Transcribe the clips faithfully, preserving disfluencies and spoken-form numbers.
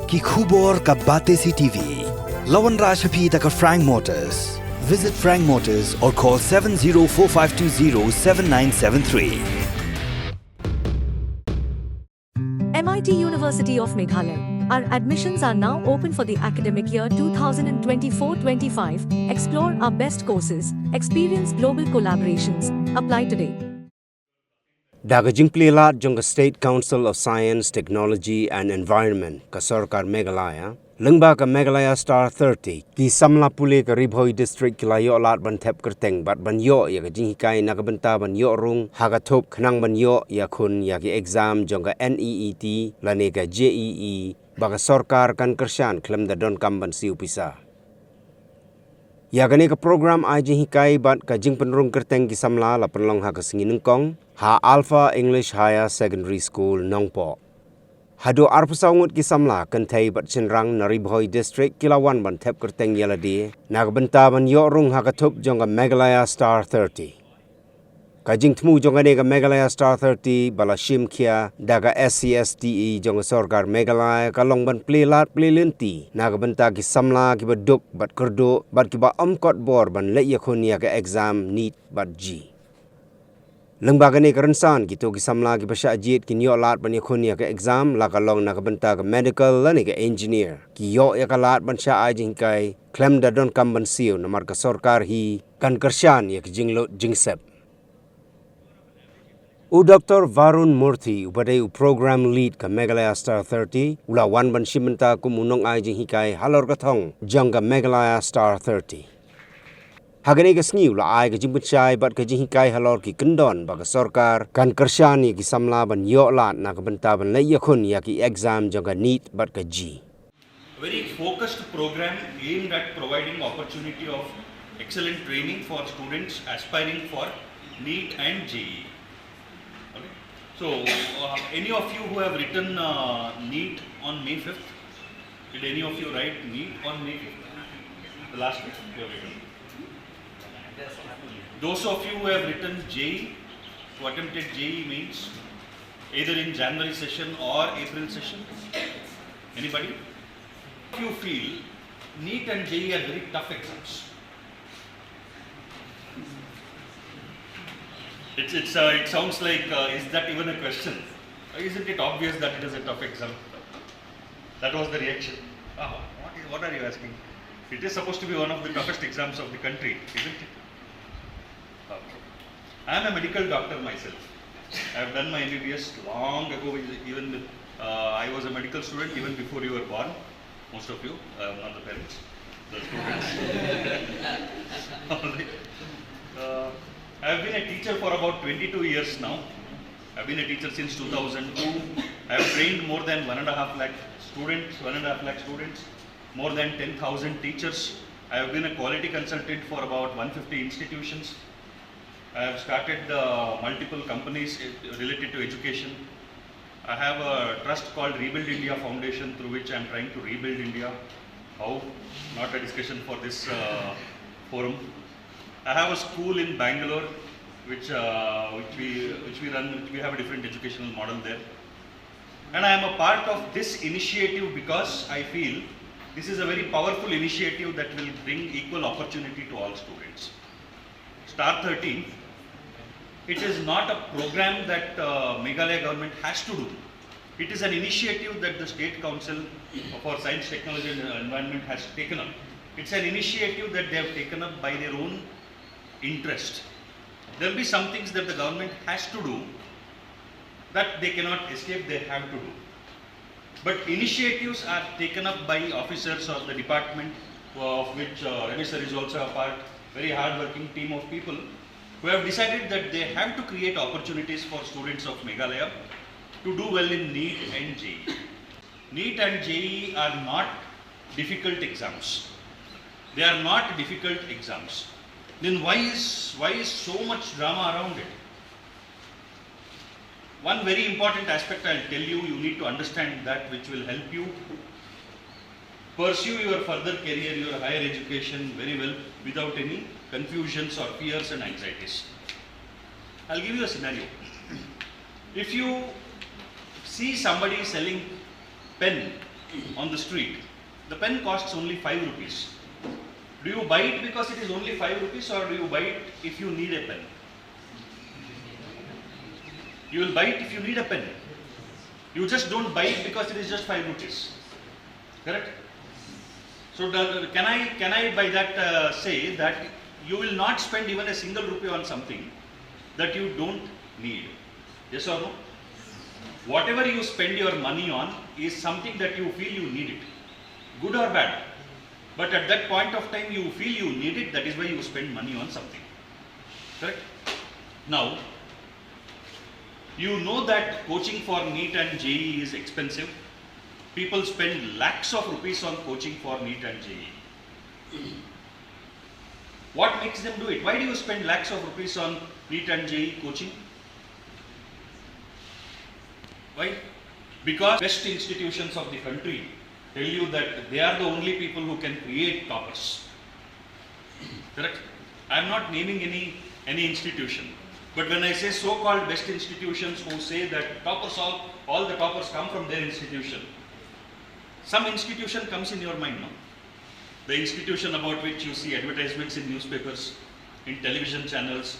Ki khubor ka Batesi T V. La wanrah sha phi da ka Frank Motors. Visit Frank Motors or call seven zero four five two zero seven nine seven three. M I T University of Meghalaya. Our admissions are now open for the academic year two thousand twenty-four twenty-five. Explore our best courses, experience global collaborations. Apply today. Da ka jingplie lad jong ka State Council of Science, Technology and Environment, ka Sorkar Meghalaya, lyngba ka Meghalaya Star thirty, ki samla pule ka Ri Bhoi District ki la ïoh lad ban thep kyrteng bad ban ïoh ïa ka jinghikai na ka bynta ban ïoh rung ha ka thup khnang ban ïoh ïakhun ïa ki exam jong ka NEET lane ka JEE ba ka sorkar kan kyrshan khlem da donkam ban siew pisa. Ïa kane ka program ai jinghikai bad ka jingpynrung kyrteng ki samla la pynlong ha ka sngi nyngkong ha Alpha English Higher Secondary School, Nongpoh. Haduh arphew saw ngut ki samla kynthei bad shynrang na Ri Bhoi District ki la wan ban thep kyrteng ïa lade na ka bynta ban ïoh rung ha ka thup jong ka Meghalaya Star thirty. Ka jingthmu jong kane ka Meghalaya Star thirty ba la shim khia da ka SCSDE jong ka Sorkar Meghalaya ka long ban plie lad plie lynti na ka bynta ki samla kiba duk bad kyrduh bad kiba ym kot bor ban leit ïakhun ïa ka exam NEET bad JEE. Lyngba kane ka rynsan, kito ki samla kiba shah jied kin ïoh lad ban ïakhun ïa ka exam, la ka long na ka bynta ka medical lane ka engineer, ki ïoh ïa ka lad ban shah ai jinghikai khlem da donkam ban siew namar ka sorkar hi kan kyrshan ïa ka jinglut jingsep. U Doctor Varun Murthy, uba dei u program lead ka Meghalaya Star thirty, u la wan ban shim bynta kum u nongai jinghikai halor ka thong jong ka Meghalaya Star thirty. Ha kane ka sngi u la ai ka jingpynshai bad ka jinghikai halor ki kyndon ba ka sorkar kan kyrshan ïa ki samla ban ïoh lad na ka bynta ban leit ïakhun ïa ki exam jong ka NEET bad ka JEE. A very focused program aimed at providing opportunity of excellent training for students aspiring for NEET and JEE. Okay. So, uh, any of you who have written uh, NEET on May fifth, did any of you write NEET on May fifth? The last week you have written. Those of you who have written JEE, who attempted JEE mains, either in January session or April session, anybody? If you feel NEET and JEE are very tough exams, it's, it's, uh, it sounds like, uh, is that even a question? Isn't it obvious that it is a tough exam? That was the reaction. Ah, what, is, what are you asking? It is supposed to be one of the toughest exams of the country, isn't it? Okay. I am a medical doctor myself. I have done my MBBS long ago, even with, uh, I was a medical student even before you were born, most of you, uh, not the parents, the students. All right. Uh, I have been a teacher for about twenty-two years now. I've been a teacher since two thousand two. I have trained more than one and a half lakh students, one and a half lakh students, more than ten thousand teachers. I have been a quality consultant for about one fifty institutions. I have started uh, multiple companies related to education. I have a trust called Rebuild India Foundation, through which I am trying to rebuild India. How? Not a discussion for this uh, forum. I have a school in Bangalore, which uh, which we which we run. Which we have a different educational model there, and I am a part of this initiative because I feel this is a very powerful initiative that will bring equal opportunity to all students. Star thirteen, it is not a program that uh, Meghalaya government has to do. It is an initiative that the State Council for Science, Technology and Environment has taken up. It's an initiative that they have taken up by their own interest. There will be some things that the government has to do that they cannot escape, they have to do. But initiatives are taken up by officers of the department, uh, of which uh, Ramesh sir is also a part, very hard-working team of people who have decided that they have to create opportunities for students of Meghalaya to do well in NEET and JEE. NEET and JEE are not difficult exams. They are not difficult exams. Then why is, why is so much drama around it? One very important aspect I'll tell you, you need to understand that, which will help you pursue your further career, your higher education very well without any confusions or fears and anxieties. I'll give you a scenario. If you see somebody selling pen on the street, the pen costs only five rupees. Do you buy it because it is only five rupees, or do you buy it if you need a pen? You will buy it if you need a pen. You just don't buy it because it is just five rupees. Correct? So the, can I can I by that uh, say that you will not spend even a single rupee on something that you don't need? Yes or no? Whatever you spend your money on is something that you feel you need it, good or bad. But at that point of time, you feel you need it. That is why you spend money on something. Correct? Now, you know that coaching for NEET and JEE is expensive. People spend lakhs of rupees on coaching for NEET and JEE. What makes them do it? Why do you spend lakhs of rupees on NEET and JEE coaching? Why? Because best institutions of the country tell you that they are the only people who can create toppers. Correct? I am not naming any any institution. But when I say so-called best institutions who say that toppers, all, all the toppers come from their institution, some institution comes in your mind, no? The institution about which you see advertisements in newspapers, in television channels,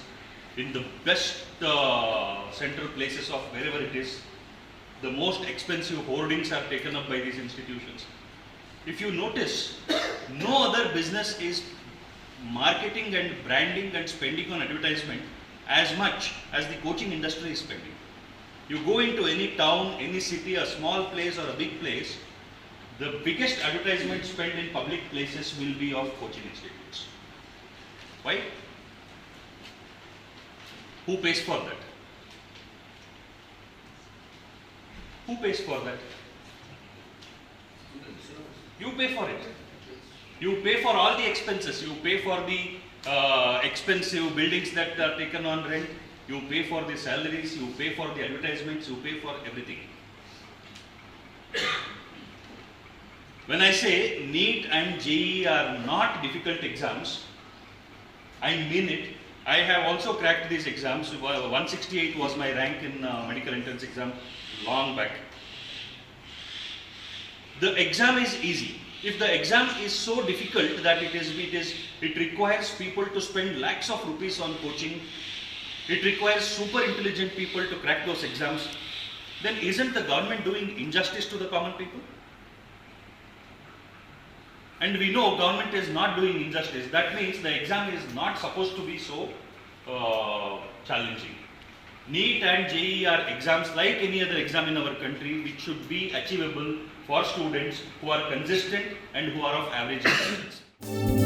in the best uh, central places of wherever it is, the most expensive hoardings are taken up by these institutions. If you notice, no other business is marketing and branding and spending on advertisement as much as the coaching industry is spending. You go into any town, any city, a small place or a big place, the biggest advertisement spent in public places will be of coaching institutes. Why? Who pays for that? Who pays for that? You pay for it. You pay for all the expenses. You pay for the uh, expensive buildings that are taken on rent. You pay for the salaries. You pay for the advertisements. You pay for everything. When I say NEET and JEE are not difficult exams, I mean it. I have also cracked these exams. One sixty-eight was my rank in uh, medical entrance exam long back. The exam is easy. If the exam is so difficult that it is, it is, it requires people to spend lakhs of rupees on coaching, it requires super intelligent people to crack those exams, then isn't the government doing injustice to the common people? And we know government is not doing injustice. That means the exam is not supposed to be so uh, challenging. NEET and JEE are exams like any other exam in our country, which should be achievable for students who are consistent and who are of average intelligence.